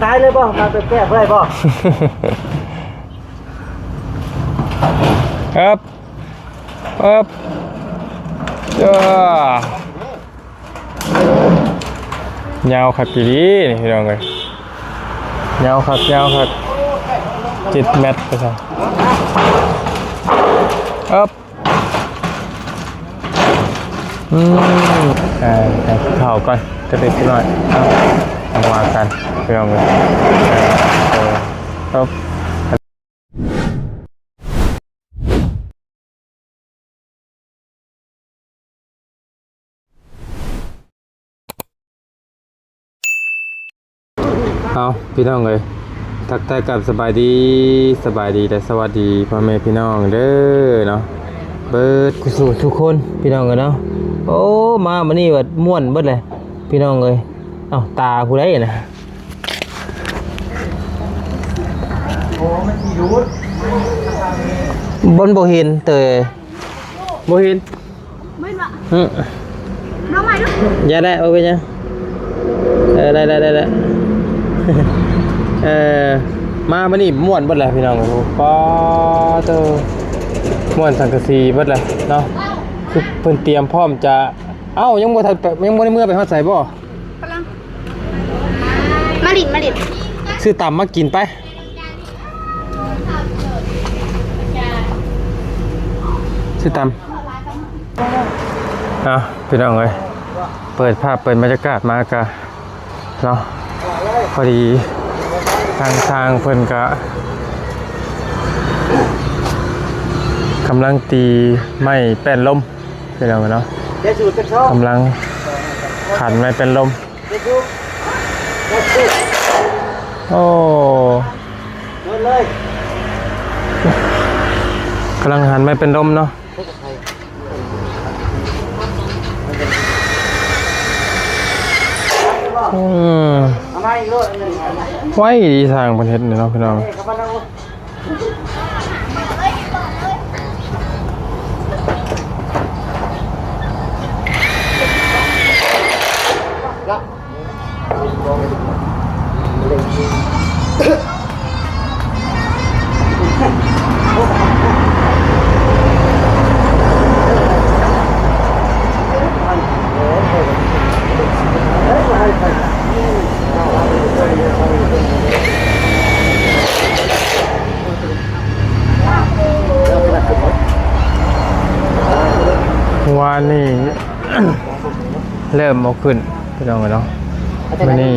ຕາຍເລີຍບໍ່? ມາແປກໆໄດ້ບໍ່? ເອີບ ເອີບ ເອີ ຍາວຄັກອີ່ຫຼີນີ້ພີ່ນ້ອງເອີຍ ຍາວຄັກ ຍາວຄັກ ເຈັດແມັດວ່າຊັ້ນ ເອີບ. ອືມ ເອີ ເຂົ້າກ່ອນ ຈັກເລັກຈັກນ້ອຍເນາະ ຈັ່ງວ່າກັນພີ່ນ້ອງເອີຍ ເອີ ເອີ. ເອົາ ພີ່ນ້ອງເອີຍ ທັກທາຍກັບສະບາຍດີ ສະບາຍດີ ແລະ ສະຫວັດດີພໍ່ແມ່ພີ່ນ້ອງເດີເນາະ ເບິດສູ່ສູ່ຄົນພີ່ນ້ອງເອີຍເນາະ. ໂອ້ ມາມື້ນີ້ວ່າມ່ວນເບິດເລີຍພີ່ນ້ອງເອີຍ. ເອົ້າ ຕາຜູ້ໃດນະ? ໂອ້ ມັນຊິຫຼຸດ ມັນບໍ່ເຫັນເຕີ ບໍ່ເຫັນ. ແມ່ນບໍ່? ເອີ ມາໃໝ່ເດີ ຢ່າໄດ້ ບໍ່ເປັນຫຍັງ ເອີ ໄດ້ ໄດ້ ໄດ້ ໄດ້ ເອີ ມາມື້ນີ້ມ່ວນເບິດແລ້ວພີ່ນ້ອງ. ໂອ້ ປາໂຕ ມ່ວນສັງກະສີເບິດແລ້ວເນາະ ຄືເພິ່ນຕຽມພ້ອມຈະ ເອົ້າ ຍັງບໍ່ທັນໄປ ຍັງບໍ່ໄດ້ເມືອໄປຮອດໃສບໍ່? ກຳລັງ ມາຫຼິ້ນ ມາຫຼິ້ນ ຊື້ຕຳມາກິນໄປ. ຊິຕຳ ອ່ະ ພີ່ນ້ອງເອີຍ ເປີດພາບເປີດບັນຍາກາດມາກະເນາະ ພໍດີທາງຊ່າງເພິ່ນກະກຳລັງຕີໄມ້ແປ້ນລົມ ພີ່ນ້ອງເອີຍເນາະ ກຳລັງຂັນໄມ້ແປ້ນລົມ. ໂອ້ ກຳລັງຫັນໄມ້ເປັນລົມເນາະ. ອືມ ໄວດີຊ່າງເພິ່ນເຮັດນີ້ເນາະ ພີ່ນ້ອງ. ວານນີ້ເລີ່ມເອົາຂຶ້ນ ພີ່ນ້ອງເອີຍເນາະ. ມື້ນີ້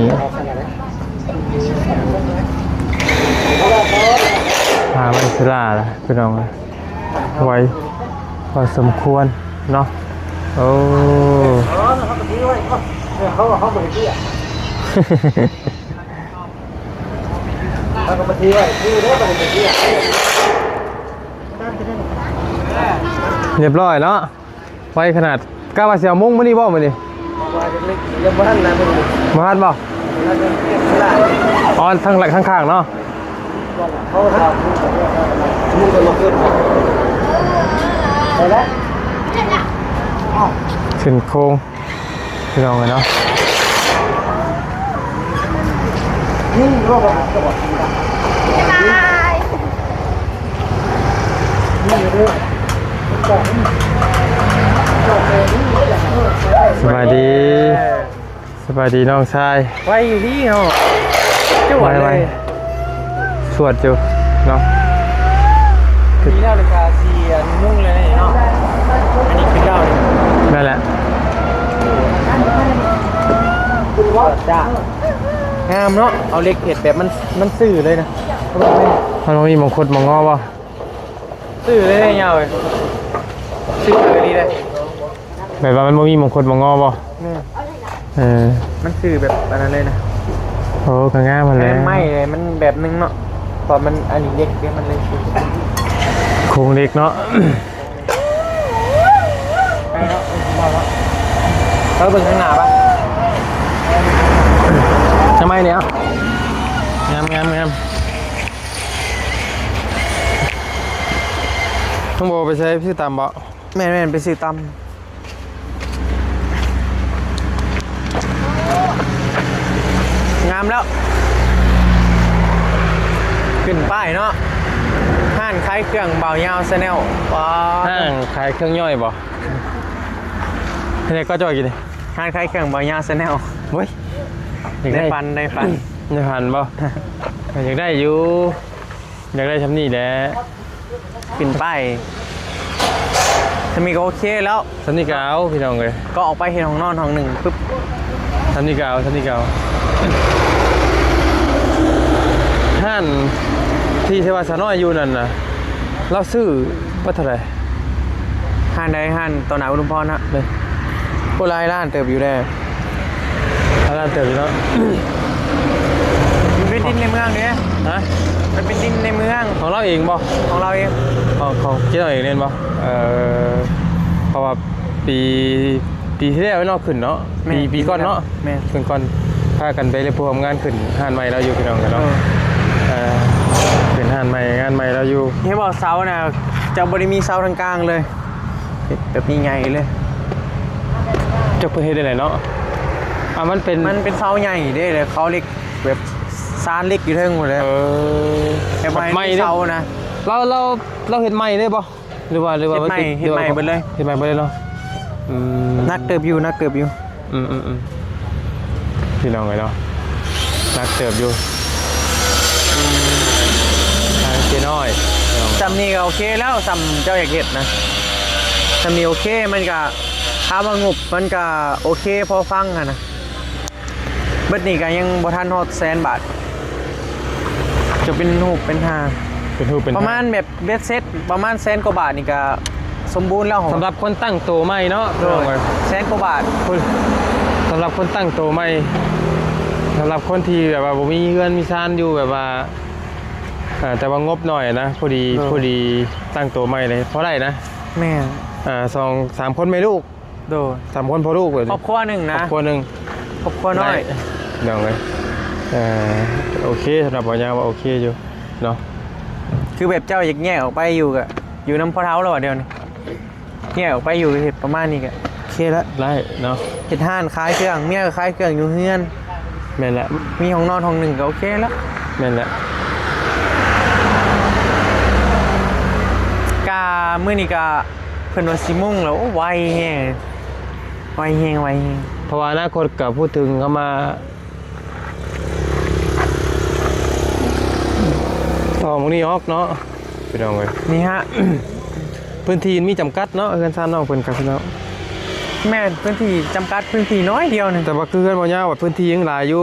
ພາໄມ້ສະຫຼາລະ ພີ່ນ້ອງເອີຍ. ໄວພໍສົມຄວນເນາະ. ໂອ້ ຮຽບຮ້ອຍເນາະ. ໄວຂະໜາດ. ກະວ່າຊິເອົາມຸງມື້ນີ້ບໍ່ ມື້ນີ້? ຍັງບໍ່ທັນນະ ບໍ່ທັນບໍ່? ອໍ ທາງ ທາງຂ້າງເນາະ. ຂຶ້ນໂຄງ ພີ່ນ້ອງເອີຍເນາະ. ສະບາຍດີ ສະບາຍດີນ້ອງຊາຍ. ໄວຢູ່ນີ້ເນາະ ຈວດເລີຍ ສວດຢູ່ເນາະ. ມີແລ້ວລະກະຊິອັນມຸງເລີຍເນາະ. ອັນນີ້ຄືເກົ່ານີ້ ນັ້ນແຫຼະ ງາມເນາະ. ເອົາເຫຼັກເຮັດແບບມັນ ມັນຊື່ເລີຍນະ. ມັນບໍ່ມີມົງຄຸດມົງງໍບໍ່? ຊື່ເລີຍຍາວເອີຍ ຊື່ເລີຍດີເດ້. ແບບວ່າມັນບໍ່ມີມົງຄຸດມົງງໍບໍ່? ແມ່ນ ເອີ ມັນຊື່ແບບອັນນັ້ນເລີຍນະ. ໂອ້ ກະງາມຫັ້ນແຫຼະ ໄມ້ມັນແບບໜຶ່ງເນາະ ເພາະມັນອັນນີ້ເຫຼັກເດ້ ມັນເລີຍຊື່ໂຄງເຫຼັກເນາະ. ໄປເນາະ ເອີ ເວົ້າເນາະ ເຮົາເບິ່ງທາງໜ້າປະ. ທຳໄມນີ້ ເອົາ ງາມ ງາມ ງາມ. ນ້ອງໂບໄປໃສ ໄປຊື້ຕຳບໍ່? ແມ່ນໆ ໄປຊື້ຕຳ. ງາມແລ້ວ ຂຶ້ນປ້າຍເນາະ ຮ້ານຂາຍເຄື່ອງບ່າວຍາວ Channel ວ້າວ ຮ້ານຂາຍເຄື່ອງຍ່ອຍບໍ່? ເຮັດໃດກໍຈ່ອຍກິນນີ້ ຮ້ານຂາຍເຄື່ອງບ່າວຍາວ Channel ໂອ້ຍ ຢາກໄດ້ ໃນຝັນ ໃນຝັນ ໃນຝັນບໍ່? ຢາກໄດ້ຢູ່ ຢາກໄດ້ຊ່ຳນີ້ແຫຼະ. ຂຶ້ນໄປ ຊ່ຳນີ້ກໍໂອເຄແລ້ວ ຊ່ຳນີ້ກໍເອົາ ພີ່ນ້ອງເອີຍ ກໍອອກໄປເຫັນຫ້ອງນອນຫ້ອງໜຶ່ງປຶບ ຊ່ຳນີ້ກໍເອົາ ຊ່ຳນີ້ກໍເອົາ. ຮ້ານທີ່ ທີ່ວ່າສາວນ້ອຍຢູ່ນັ້ນນະ ລາວຊື້ເບິດເທົ່າໃດ? ຮ້ານໃດ? ຮ້ານຕໍ່ໜ້າອຸດົມພອນນະ? ເດ້ ໂອ້ ຫຼາຍລ້ານເຕີບຢູ່ເດ້. ຫຼາຍລ້ານເຕີບຢູ່ເນາະ. ມັນເປັນດິນໃນເມືອງເດ້. ຮະ? ມັນເປັນດິນໃນເມືອງ. ຂອງລາວເອງບໍ່? ຂອງລາວເອງ. ຂອງ ຂອງເຈົ້າເອງແມ່ນບໍ່? ເອີ ເພາະວ່າປີ ປີທີ່ແລ້ວເນາະ ຂຶ້ນເນາະ. ແມ່ນ ປີ ປີກ່ອນເນາະ. ແມ່ນ ຂຶ້ນກ່ອນ ພາກັນໄປເລີຍ ພວກງານຂຶ້ນຮ້ານໃໝ່ລາວຢູ່ ພີ່ນ້ອງເນາະ. ເອີ ເອີ ຂຶ້ນຮ້ານໃໝ່ ງານໃໝ່ລາວຢູ່. ເຫັນບໍ່ ເສົານະ ຈະບໍ່ໄດ້ມີເສົາທາງກາງເລີຍ. ເຮັດແບບນີ້ໃຫຍ່ເລີຍ. ຈັກເພິ່ນເຮັດຈັ່ງໃດເນາະ? ອ່າ ມັນເປັນ ມັນເປັນເສົາໃຫຍ່ເດ້ ແລ້ວເຂົາເຫຼັກແບບຊານເຫຼັກຢູ່ເທິງພຸ້ນແຫຼະ. ເອີ ແບບໃໝ່ ໃໝ່ເດ້ ເສົານະ. ລາວ ລາວ ລາວເຮັດໃໝ່ເລີຍບໍ່? ຫຼືວ່າ ຫຼືວ່າເຮັດໃໝ່ ເຮັດໃໝ່ເບິດເລີຍ. ເຮັດໃໝ່ເບິດເລີຍເນາະ. ອືມ ໜັກເຕີບຢູ່ ໜັກເຕີບຢູ່. ອືມໆໆ ພີ່ນ້ອງເອີຍເນາະ ໜັກເຕີບຢູ່. ຮ້ານເຈ້ນ້ອຍ ຊ່ຳນີ້ກໍໂອເຄແລ້ວ ຊ່ຳເຈົ້າຢາກເຮັດນະ ຊ່ຳນີ້ໂອເຄ. ມັນກໍ ຖາມວ່າງົບມັນກໍໂອເຄພໍຟັງຫັ້ນນະ. ເບິດນີ້ກໍຍັງບໍ່ທັນຮອດແສນບາດ ຈະເປັນຮູບເປັນຮ່າງ ເປັນຮູບເປັນຮ່າງ ປະມານແບບເບັດເສັດປະມານແສນກວ່າບາດນີ້ກໍສົມບູນແລ້ວ. ສຳລັບຄົນຕັ້ງໂຕໃໝ່ເນາະ. ໂດຍ ພີ່ນ້ອງເອີຍ ແສນກວ່າບາດ. ສຳລັບຄົນຕັ້ງໂຕໃໝ່ ສຳລັບຄົນທີ່ແບບວ່າບໍ່ມີເຮືອນມີຊານຢູ່ ແບບວ່າ ອ່າ ແຕ່ວ່າງົບໜ້ອຍນະ ພໍດີ ໂດຍ ພໍດີຕັ້ງໂຕໃໝ່ເລີຍ ພໍໄດ້ນະ. ແມ່ນ ອ່າ ສອງສາມຄົນແມ່ລູກ. ໂດຍ ສາມຄົນພໍ່ລູກເລີຍ ຄອບຄົວໜຶ່ງນະ ຄອບຄົວໜຶ່ງ ຄອບຄົວນ້ອຍ ໄດ້ ພີ່ນ້ອງເອີຍ. ເອີ ໂອເຄ ສຳລັບບ່າວຍາວວ່າໂອເຄຢູ່ເນາະ. ຄືແບບເຈົ້າຢາກແຍກອອກໄປຢູ່ ກໍຢູ່ນຳພໍ່ເຖົ້າແລ້ວວ່າດຽວນີ້ ແຍກອອກໄປຢູ່ເຮັດປະມານນີ້ກໍໂອເຄລະ ໄດ້ເນາະ. ເຮັດຮ້ານຂາຍເຄື່ອງ ເມຍກໍຂາຍເຄື່ອງຢູ່ເຮືອນ. ແມ່ນແຫຼະ ມີຫ້ອງນອນຫ້ອງໜຶ່ງກໍໂອເຄລະ. ແມ່ນແຫຼະ ກະມື້ນີ້ກະ ເພິ່ນວ່າສີ່ໂມງແລ້ວ ໂອ້ ໄວແຮງ ໄວແຮງ ໄວແຮງ. ເພາະວ່າອະນາຄົດກໍພູດເຖິງເຂົ້າມາຕໍ່ໝ່ອງນີ້ອອກເນາະ ພີ່ນ້ອງເອີຍ. ນີ້ຮະ ພື້ນທີ່ມີຈຳກັດເນາະ ເຮືອນຊານນ້ອງເພິ່ນກໍ ພີ່ນ້ອງ. ແມ່ນ ພື້ນທີ່ຈຳກັດ ພື້ນທີ່ນ້ອຍດຽວໜຶ່ງ ແຕ່ວ່າຄືເຮືອນບໍ່ຍາວ ພື້ນທີ່ຍັງຫຼາຍຢູ່.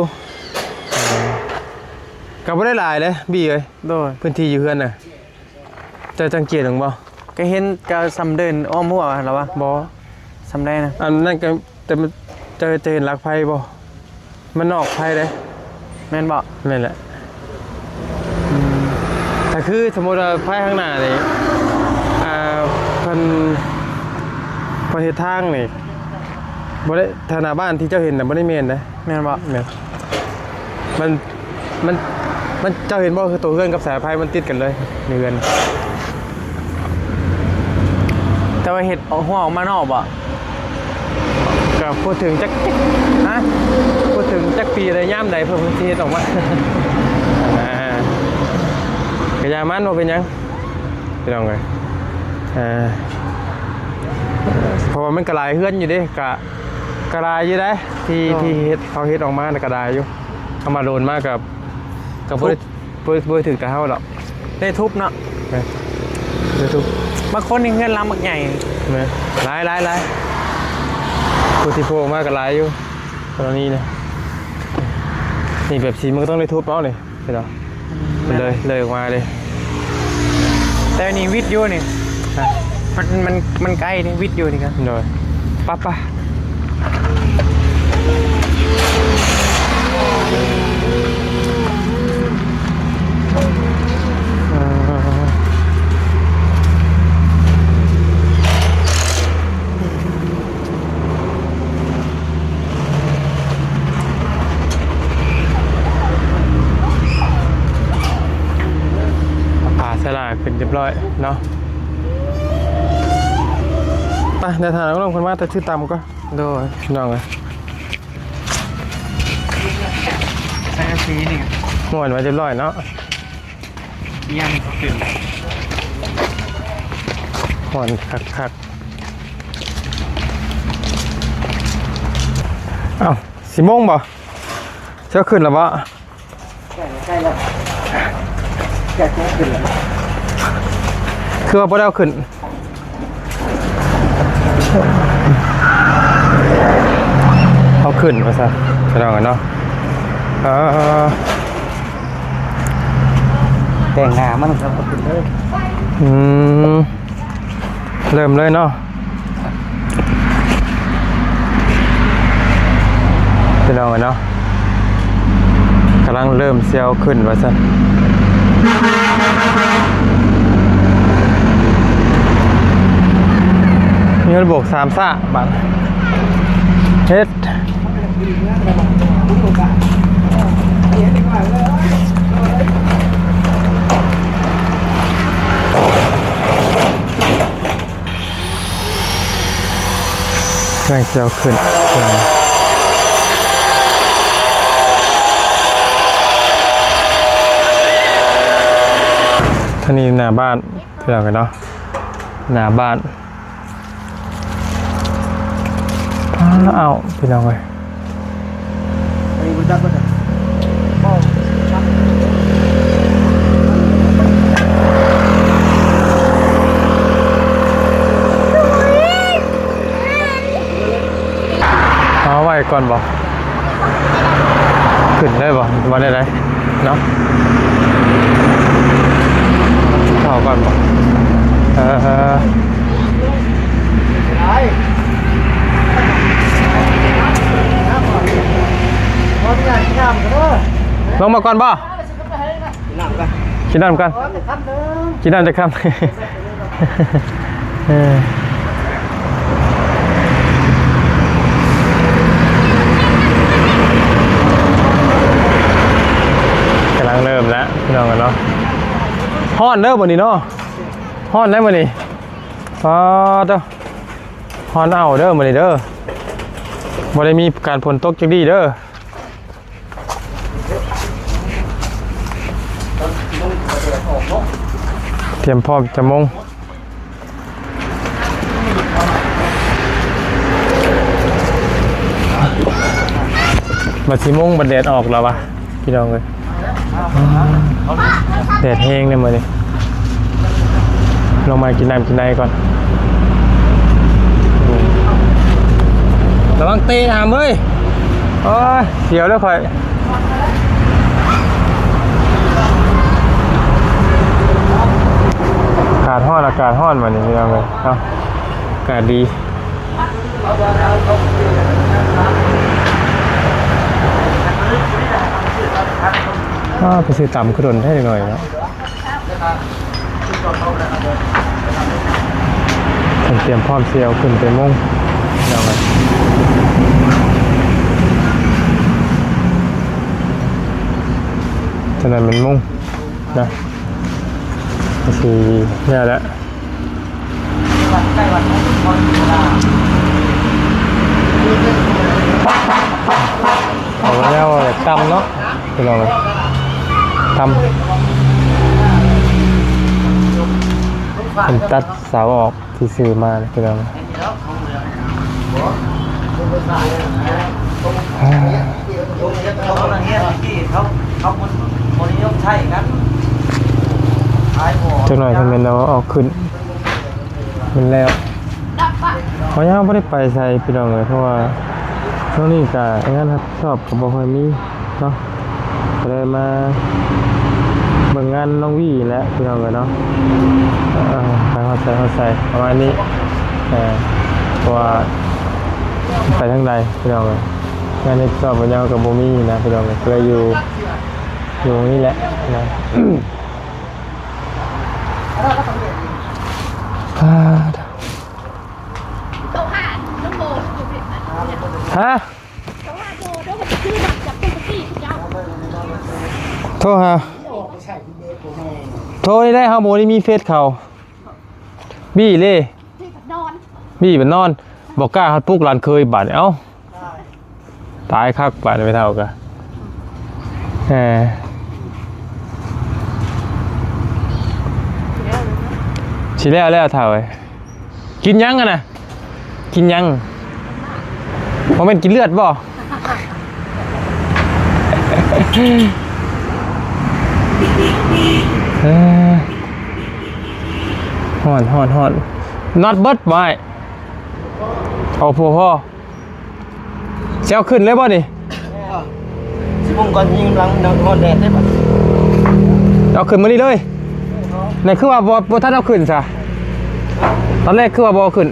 ກໍບໍ່ໄດ້ຫຼາຍເດ້ ບີເອີຍ. ໂດຍ ພື້ນທີ່ຢູ່ເຮືອນນະ ເຈົ້າສັງເກດເບິ່ງບໍ່? ກໍເຫັນ ກໍສ່ຳເດີ່ນອ້ອມຮົ້ວຫັ້ນລະວະ. ບໍ່ ສ່ຳໃດນະ? ອັນນັ້ນກໍ ແຕ່ມັນ ເຈົ້າ ເຈົ້າເຫັນຫຼັກໄຟບໍ່? ມັນນອກໄຟເດ້. ແມ່ນບໍ່? ແມ່ນແຫຼະ. ອືມ ກໍຄືສົມມຸດວ່າໄຟຂ້າງໜ້ານີ້ ອ່າ ເພິ່ນ ເພິ່ນເຮັດທາງນີ້ ບໍ່ໄດ້ ທາງໜ້າບ້ານທີ່ເຈົ້າເຫັນນະ ບໍ່ໄດ້ແມ່ນເດ້. ແມ່ນບໍ່? ແມ່ນ ມັນ ມັນ ມັນ ເຈົ້າເຫັນບໍ່ ຄືໂຕເຮືອນກັບສາຍໄຟມັນຕິດກັນເລີຍໃນເຮືອນ. ແຕ່ວ່າເຮັດເອົາຫົວອອກມານອກບໍ່? ກໍບໍ່ເຖິງຈັກ ຮະ? ບໍ່ເຖິງຈັກປີໃດ ຍາມໃດເພິ່ນຊິເຮັດອອກມາ. ອ່າ ກໍຢ່າມັນ ບໍ່ເປັນຫຍັງ ພີ່ນ້ອງເອີຍ. ອ່າ ເພາະວ່າມັນກໍຫຼາຍເຮືອນຢູ່ເດ້ ກະ ກະຫຼາຍຢູ່ເດ້ ທີ່ ທີ່ເຮັດ ເຂົາເຮັດອອກມານະ ກະຫຼາຍຢູ່. ເຮົາມາໂດນມາກະ ກະບໍ່ໄດ້ ບໍ່ ບໍ່ໄດ້ຖືກແຕ່ເຮົາດອກ ໄດ້ທຸບເນາະ. ແມ່ນ ໄດ້ທຸບ. ບາງຄົນນີ້ເຮືອນຫຼັງບັກໃຫຍ່. ແມ່ນ ຫຼາຍ ຫຼາຍ ຫຼາຍ ຜູ້ທີ່ໂພອອກມາກໍຫຼາຍຢູ່ ກໍລະນີນີ້. ນີ້ແບບຊີ້ມັນກໍຕ້ອງໄດ້ທຸບເອົານີ້ ເຫັນບໍ່? ອືມ ມັນເລີຍ ເລີຍອອກມາເລີຍ. ແຕ່ນີ້ວິດຢູ່ນີ້ ຮະ? ມັນ ມັນ ມັນໄກນີ້ ວິດຢູ່ນີ້ກໍ. ໂດຍ ປະ ປະ. ເອົາຜ້າສະຫຼາຂຶ້ນຮຽບຮ້ອຍເນາະ. ໄປ ເດີນທາງລົງຂຶ້ນມາ ແຕ່ຊື່ຕຳກ່ອນ. ໂດຍ ນ້ອງເອີຍ ສັງກະສີນີ້ ມ້ວນໄວ້ຮຽບຮ້ອຍເນາະ. ຍັງຂຶ້ນ ຮ້ອນຄັກໆ. ເອົ້າ ສິບໂມງບໍ່? ເຈົ້າຂຶ້ນແລ້ວບໍ່? ໃກ້ແລ້ວ ໃກ້ແລ້ວ ໃກ້ຈະຂຶ້ນແລ້ວ. ຄືວ່າບໍ່ໄດ້ເອົາຂຶ້ນ? ເອົາຂຶ້ນວ່າຊັ້ນ ພີ່ນ້ອງເອີຍເນາະ. ເອີ ແຕ່ງໜ້າມັນກໍເອົາຂຶ້ນເລີຍ. ອືມ ເລີ່ມເລີຍເນາະ ພີ່ນ້ອງເອີຍເນາະ. ກຳລັງເລີ່ມຊິເອົາຂຶ້ນວ່າຊັ້ນ. ມີຮອດໂບກສາມຊ້າບາດ ເຮັດ ກຳລັງຊິເອົາຂຶ້ນ. ທາງນີ້ໜ້າບ້ານ ພີ່ນ້ອງເອີຍເນາະ ໜ້າບ້ານ. ອ້າວ ພີ່ນ້ອງເອີຍ ເອົາໄວ້ກ່ອນບໍ່? ຂຶ້ນໄດ້ບໍ່? ວ່າແນວໃດເນາະ? ເຂົ້າກ່ອນບໍ່? ເອີ ລົງມາກ່ອນບໍ່? ກິນນ້ຳກ່ອນ ກິນນ້ຳຈັກຄຳ. ເອີ ກຳລັງເລີ່ມແລ້ວ ພີ່ນ້ອງເອີຍເນາະ. ຮ້ອນເດີມື້ນີ້ເນາະ ຮ້ອນໄດ໋ມື້ນີ້. ປາດໂທ້ ຮ້ອນເອົ້າເດີມື້ນີ້ເດີ ບໍ່ໄດ້ມີການຝົນຕົກຈັກດີ້ເດີ. ຕຽມພ້ອມຈະມຸງ ບັດຊິມຸງບັດແດດອອກແລ້ວວະ ພີ່ນ້ອງເອີຍ. ແດດແຮງເດ້ມື້ນີ້ ລົງມາກິນນ້ຳກິນໃນກ່ອນ. ລະວັງເຕະຫາມເອີຍ. ໂອ້ຍ ສຽວເດີຂ້ອຍ. ອາກາດຮ້ອນ ອາກາດຮ້ອນບັດນີ້ ພີ່ນ້ອງເອີຍເນາະ ອາກາດດີ. ອ້າວ ໄປຊື້ຕຳຄືດົນແທ້ ຈັກໜ້ອຍເນາະ. ເພິ່ນຕຽມພ້ອມຊິເອົາຂຶ້ນໄປມຸງ ພີ່ນ້ອງເອີຍ. ຕອນນັ້ນແມ່ນມຸງນະ ກໍຊິແລ້ວແຫຼະ. ເອົາແລ້ວຕຳເນາະ ພີ່ນ້ອງເອີຍ ຕຳ. ເພິ່ນຕັດເສົາອອກຊື່ໆມາ ພີ່ນ້ອງ. ຈັກໜ້ອຍກໍແມ່ນເອົາ ເອົາຂຶ້ນ ແມ່ນແລ້ວ. ເຮົາຍັງບໍ່ໄດ້ໄປໃສ ພີ່ນ້ອງເອີຍ ເພາະວ່າຊ່ວງນີ້ກະງານຮັບຜິດຊອບກໍບໍ່ຄ່ອຍມີເນາະ. ກໍເລີຍມາເບິ່ງງານນ້ອງວີແຫຼະ ພີ່ນ້ອງເອີຍເນາະ. ເອີ ໄປຮອດໃສຮອດໃສປະມານນີ້ ເອີ ເພາະວ່າໄປທາງໃດ ພີ່ນ້ອງເອີຍ ງານຮັບຜິດຊອບເຮົາກໍບໍ່ມີນະ ພີ່ນ້ອງເອີຍ ກໍເລີຍຢູ່ ຢູ່ນີ້ແຫຼະນະ. ຮະ? ໂທຫາ ໂທນີ້ໄດ້ ເຮົາບໍ່ໄດ້ມີເຟສເຂົາ ບີເລີ ບີມັນນອນ ບໍ່ກ້າຮັດປຸກຫຼານເຄີຍບາດນີ້ ເອົ້າ. ຕາຍຄັກບາດນີ້ ໄປເຖົ້າກະ ເອີ ເອີ ຊິແລ້ວແລ້ວເຖົ້າເອີຍ. ກິນຫຍັງຫັ້ນນະ? ກິນຫຍັງ? ບໍ່ແມ່ນກິນເລືອດບໍ່? ເອີ ຮ້ອນ ຮ້ອນ ຮ້ອນ. ນັອດເບິດບໍ່ອ້າຍ? ເອົາພໍ ພໍ. ຊິເອົາຂຶ້ນເລີຍບໍ່ນີ້? ເອີ ຊິມຸງກ່ອນ ຍິງຫຼັງ ຮ້ອນແດດເດ້ບັດ. ເອົາຂຶ້ນມື້ນີ້ເລີຍ? ເອີ ນີ້ຄືວ່າບໍ່ ບໍ່ທັນເອົາຂຶ້ນຊະ? ຕອນແລກຄືວ່າບໍ່ເອົາຂຶ້ນ.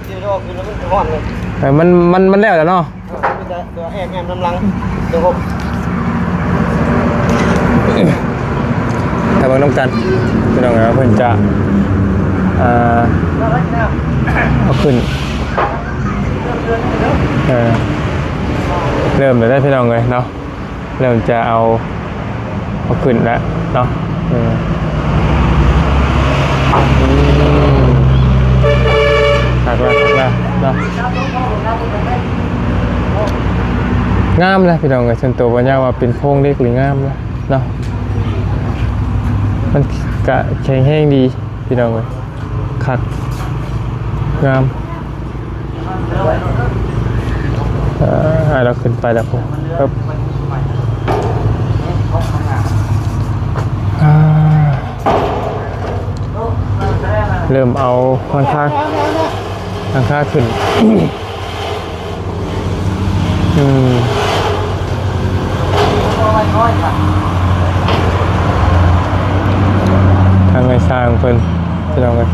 ຊິເອົາຂຶ້ນແລ້ວມັນຮ້ອນເລີຍ. ເອີ ມັນ ມັນ ມັນແລ້ວແລ້ວເນາະ. ເອີ ມີແຕ່ຕົວແອບແອບນຳຫຼັງ ຕົວຫົບ. ຖ້າເບິ່ງນຳກັນພີ່ນ້ອງເອີຍ ວ່າເພິ່ນຈະ ເອີ ເອົາຂຶ້ນ ເອີ ເລີ່ມແລ້ວເດີພີ່ນ້ອງເອີຍເນາະ. ເລີ່ມຈະເອົາ ເອົາຂຶ້ນແລ້ວເນາະ. ເອີ ອືມ ຄັກແລ້ວ ຄັກແລ້ວເນາະ. ງາມແຫຼະພີ່ນ້ອງເອີຍ ສ່ວນຕົວບໍ່ຍາກວ່າເປັນໂຄງເຫຼັກນີ້ງາມແຫຼະເນາະ. ມັນກະແຂງແຮງດີພີ່ນ້ອງເອີຍ ຄັກ ງາມ. ເອີ ໃຫ້ລາວຂຶ້ນໄປແລ້ວພຸ້ນ. ເອີ ອ່າ ເລີ່ມເອົາຫຼັງຄາ ຫຼັງຄາຂຶ້ນ. ອືມ ທາງໄອ້ຊ່າງເພິ່ນ ພີ່ນ້ອງເອີຍ.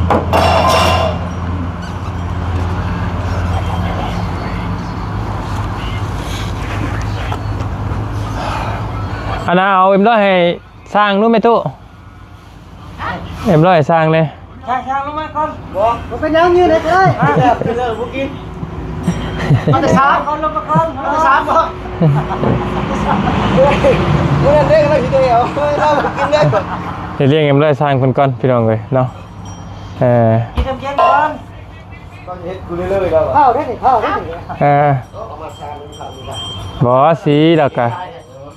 ອັນນ່າ ເອົາເອັມຮ້ອຍໃຫ້ຊ່າງດູແມ່ຕູ້. ເອັມຮ້ອຍໃຫ້ຊ່າງແດ່. ຊ່າງ ຊ່າງລົງມາກ່ອນ. ບໍ່ ບໍ່ເປັນຫຍັງ ຢືນໃຫ້ກໍໄດ້. ແຊບ ເປັນເລື່ອງບໍ່ກິນ. ເອົາແຕ່ສາມ ກ່ອນ ລົງມາກ່ອນ. ເອົາແຕ່ສາມບໍ່? ເມື່ອນັ້ນເດ້ ລາວຊິໄດ້ເອົາ ລາວບໍ່ກິນເດ້. ເຮັດລ້ຽງເອັມຮ້ອຍຊ່າງເພິ່ນກ່ອນ ພີ່ນ້ອງເອີຍເນາະ. ເອີ ກິນນ້ຳເຢັນກ່ອນ. ຕ້ອງເຮັດກູເລື້ອຍໆ ລາວ. ເຜົາໄດ້ນີ້ ເຜົາໄດ້ນີ້. ເອີ ບໍ່ ສີດອກກະ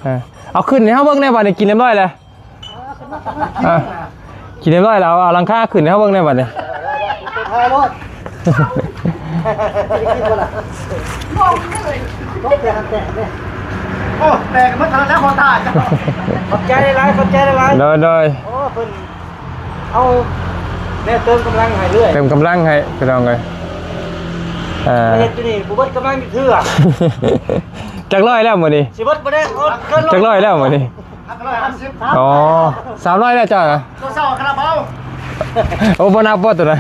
ເອີ ເອົາຂຶ້ນໃຫ້ເຮົາເບິ່ງແດ່ ບາດນີ້ກິນຮຽບຮ້ອຍແລ້ວ. ອ່າ ກິນຮຽບຮ້ອຍແລ້ວ ເອົາຫຼັງຄາຂຶ້ນໃຫ້ເຮົາເບິ່ງແດ່ບາດນີ້. ໄປທາໂລດ ໄດ້ກິນບໍ່ລະ? ຕົກແຕກ ແຕກເດ້. ໂອ້ ແຕກໝົດແລ້ວ ພໍຕາຍ. ຂອບໃຈຫຼາຍໆ ຂອບໃຈຫຼາຍໆ. ໂດຍ ໂດຍ. ໂອ້ ເພິ່ນເອົາແນວເຕີມກຳລັງໃຫ້ເລື້ອຍ ເຕີມກຳລັງໃຫ້ພີ່ນ້ອງເອີຍ. ເຮັດຢູ່ນີ້ບໍ່ເບິດກຳລັງຈັກເທື່ອ. ຈັກຮ້ອຍແລ້ວມື້ນີ້? ຊິເບິດບໍ່ໄດ້ ເກີນຮ້ອຍ. ຈັກຮ້ອຍແລ້ວມື້ນີ້? ຮ້ອຍຫ້າສິບ. ອໍ ສາມຮ້ອຍແລ້ວເຈົ້ານະ? ໂຕເຊົ້າຄາລາບາວ. ໂອ້ ບໍ່ນັບບໍ່ໂຕນັ້ນ.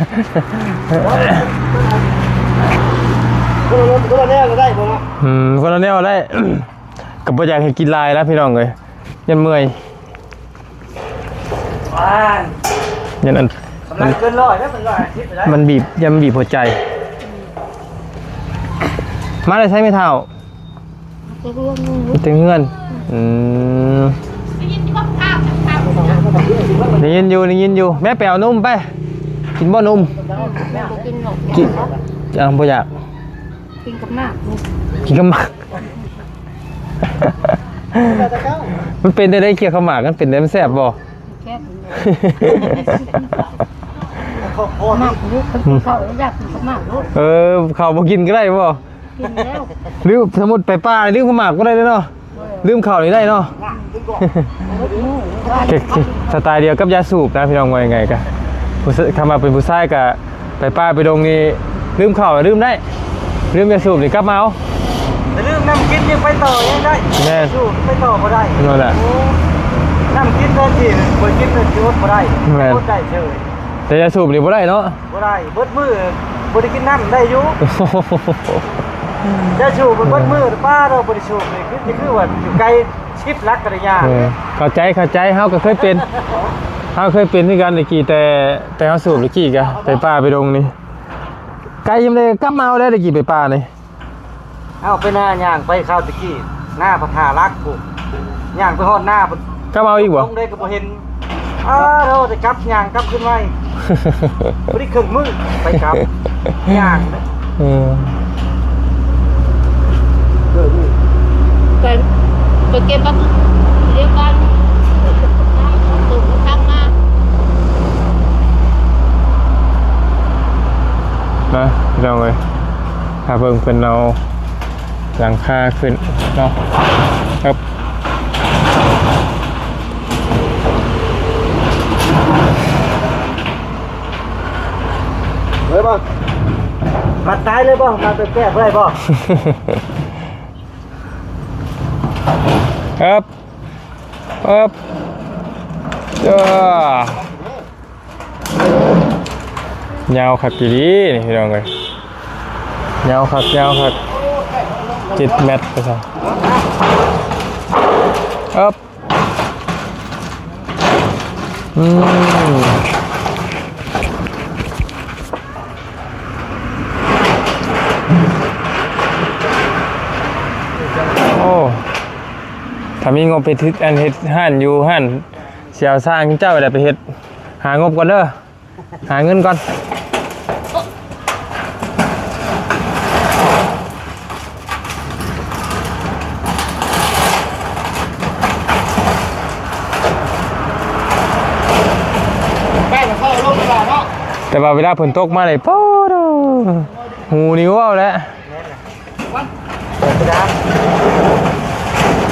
ຄົນລະ ຄົນລະແນວກໍໄດ້ບໍ່ເນາະ. ອືມ ຄົນລະແນວໄດ້. ກໍບໍ່ຢາກໃຫ້ກິນຫຼາຍນະພີ່ນ້ອງເອີຍ ຢ້ານເມື່ອຍ. ຢ້ານອັນ ກຳລັງເກີນຮ້ອຍແລ້ວ ມັນຮ້ອຍຫ້າສິບແລ້ວ. ມັນບີບ ຢ້ານມັນບີບຫົວໃຈ. ມາແຕ່ໃສແມ່ເຖົ້າ? ແຕ່ເຮືອນ. ແຕ່ເຮືອນ. ອືມ ໄດ້ຍິນຢູ່ ໄດ້ຍິນຢູ່. ແມ່ໄປເອົານົມໄປ. ກິນບໍ່ນົມ? ແມ່ບໍ່ກິນດອກ. ກິນ ເອົາ ບໍ່ຢາກ. ກິນກັບໝາກ. ກິນກັບໝາກ. ມັນເປັນແນວໃດ ຂ້ຽວກັບໝາກ ມັນເປັນແນວໃດ ມັນແຊບບໍ່? ແຊບ. ໝາກຢູ່ ເຂົາຢາກກິນກັບໝາກໂລດ. ເອີ ເຂົາບໍ່ກິນກໍໄດ້ບໍ່? ກິນແລ້ວ. ຫຼືສົມມຸດໄປປ່າ ລືມກັບໝາກບໍ່ໄດ້ເດ້ເນາະ. ເອີ ລືມເຂົ້ານີ້ໄດ້ເນາະ. ສະໄຕລ໌ດຽວກັບຢາສູບນະພີ່ນ້ອງ ວ່າຍັງໄງກະ ຜູ້ຊ- ຄຳວ່າເປັນຜູ້ຊາຍກະ ໄປປ່າໄປດົງນີ້ ລືມເຂົ້າລືມໄດ້ ລືມຢາສູບນີ້ກັບມາເອົາ. ແຕ່ລືມນ້ຳກິນຍັງໄປຕໍ່ຍັງໄດ້. ແມ່ນ. ສູບໄປຕໍ່ບໍ່ໄດ້. ນັ້ນແຫຼະ. ໂອ້ ນ້ຳກິນແທນທີ່ບໍ່ກິນແລ້ວຊິອົດບໍ່ໄດ້. ແມ່ນ. ອົດໄດ້ເສີຍ. ແຕ່ຢາສູບນີ້ບໍ່ໄດ້ເນາະ. ບໍ່ໄດ້. ເບິດມື້ບໍ່ໄດ້ກິນນ້ຳໄດ້ຢູ່. ຢາສູບເບິດມື້ ປ້າເຮົາບໍ່ໄດ້ສູບນີ້ ຄື ຄືວ່າຢູ່ໄກ ສິບຫຼັກກໍໄດ້ຍ່າງ. ເອີ ເຂົ້າໃຈ ເຂົ້າໃຈ. ເຮົາກໍເຄີຍເປັນ ເຮົາເຄີຍເປັນຄືກັນແຕ່ກີ້ ແຕ່ ແຕ່ເຮົາສູບແຕ່ກີ້ກະໄປປ່າໄປດົງນີ້ ໄກຍາມໃດກໍກັບມາເອົາແລ້ວ ແຕ່ກີ້ໄປປ່ານີ້. ເອົາ ໄປນາ ຍ່າງໄປຄາວແຕ່ກີ້ ນາພັດຫ້າຫຼັກພຸ້ນ ຍ່າງໄປຮອດນາພຸ້ນ ກັບມາເອົາອີກບໍ່? ລົງໄດ້ກໍບໍ່ເຫັນ. ອ້າ ໂທ ໄດ້ກັບ ຍ່າງກັບຄືນໄວ ບໍ່ໄດ້ເຄິ່ງມື້ໄປກັບ ຍ່າງ. ເອີ ໄປ ໄປເກັບຜັກດຽວກັນ ທາງມາ. ເບິ່ງເພິ່ນເອົາຫຼັງຄາຂຶ້ນເນາະ ເອີບ ເລີຍບໍ່? ມັດຕາຍເລີຍບໍ່? ມັດແປກໆເລີຍບໍ່? ເອີບ ເອີບ ເອີ ຍາວຄັກອີ່ຫຼີນີ້ພີ່ນ້ອງເອີຍ ຍາວຄັກ ຍາວຄັກ ເຈັດແມັດວ່າຊັ້ນ ເອີບ ອືມ ໂອ້ ຖ້າມີງົບເຮັດ ອັນ ເຮັດຮ້ານຢູ່ຮ້ານ ຊິເອົາຊ່າງເຈົ້າແຫຼະໄປເຮັດ ຫາງົບກ່ອນເດີ ຫາເງິນກ່ອນ ໃກ້ຈະເຂົ້າລົງຕະຫຼາດເນາະ ແຕ່ວ່າເວລາຝົນຕົກມານີ້ ໂອ້ໂຫ ຫູນີ້ເວົ້າແຫຼະ. ເວລາ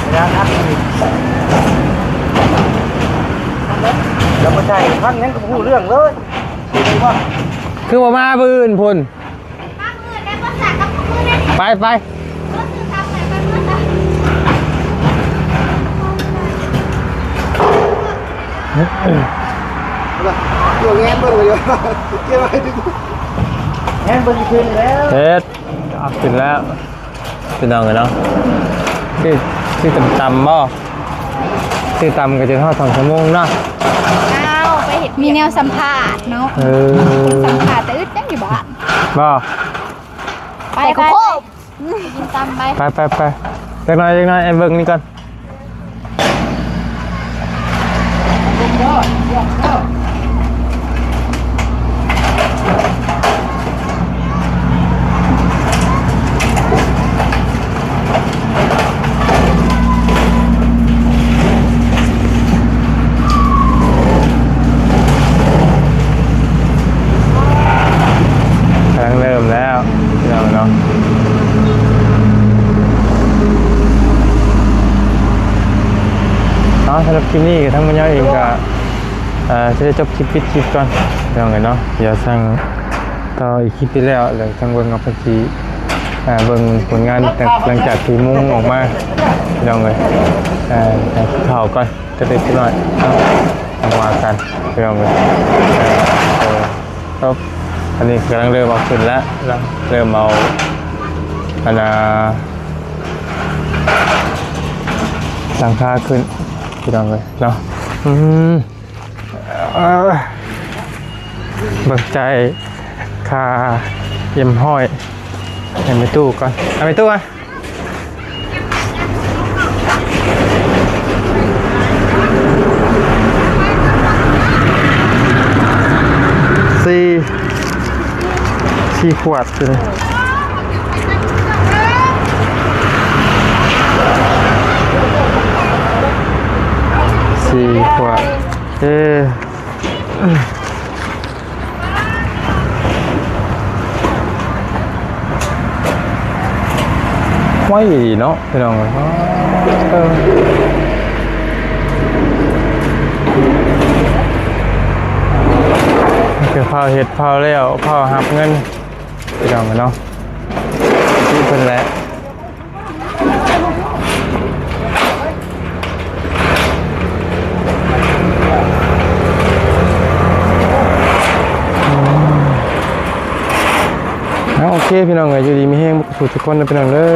ເວລາພັກນີ້ ແລ້ວບໍ່ໃສ່ ພັກຫຍັງກໍບໍ່ຮູ້ເລື່ອງເລີຍ ຄືບໍ່ມາມື້ອື່ນພຸ້ນ ໄປ ໄປ ແງນເບິ່ງຢູ່ ແງນເບິ່ງຄືນແລ້ວ ເຮັດ ເອົາຂຶ້ນແລ້ວ ພີ່ນ້ອງເອີຍເນາະ ຊື່ ຊື່ຕຳຕຳບໍ່? ຊື່ຕຳກໍຈະຮອດສອງຊົ່ວໂມງເນາະ ອ້າວ ໄປເຮັດ ມີແນວສຳພາດເນາະ ເອີ ສຳພາດແຕ່ອຶດຍັງຢູ່ບ້ານບໍ່? ໄປ ໄປ ໄປ ໄປ ໄປ ໄປ ໄປ ໄປ ໄປ ຈັກໜ້ອຍ ຈັກໜ້ອຍ ໃຫ້ເບິ່ງນີ້ກ່ອນ. ກຳລັງເລີ່ມແລ້ວ ພີ່ນ້ອງເນາະ ເນາະ ສຳລັບຄລິບນີ້ກໍທາງບ່າວເຍົາເອງກໍ ເອີ ຈະໄດ້ຈົບຄລິບ ປິດຄລິບກ່ອນ ພີ່ນ້ອງເອີຍເນາະ ດຽວທາງຕໍ່ອີກຄລິບທີ່ແລ້ວ ແລ້ວທາງເບິ່ງເອົາເພິ່ນຊິ ເອີ ເບິ່ງຜົນງານ ຫຼັງຈາກທີ່ມຸງອອກມາ ພີ່ນ້ອງເອີຍ ເອີ ໃຫ້ເຂົ້າກ່ອນ ຈັກເລັກຈັກນ້ອຍເນາະ ຈັ່ງວ່າກັນ ພີ່ນ້ອງເອີຍ ເອີ ເອີ ອັນນີ້ກຳລັງເລີ່ມເອົາຂຶ້ນແລ້ວ ເລີ່ມເອົາ ອັນນ່າ ຫຼັງຄາຂຶ້ນ ພີ່ນ້ອງເອີຍເນາະ ອືມ ເອີ ເບິ່ງຈ່າຍຄ່າເອັມຮ້ອຍ ໃຫ້ແມ່ຕູ້ກ່ອນ ເອົາແມ່ຕູ້ມາ ສີ່ ສີ່ຂວດ ສີ່ຂວດ ເອີ ໄວເນາະ ພີ່ນ້ອງເອີຍ ເອີ ຄືຟ້າວເຮັດຟ້າວແລ້ວ ຟ້າວຮັບເງິນ ພີ່ນ້ອງເນາະ ທີ່ເພິ່ນແຫຼະ ເອົາ ໂອເຄ ພີ່ນ້ອງເອີຍ ຢູ່ດີມີແຮງເບິດທຸກຄົນເດີ ພີ່ນ້ອງເດີ.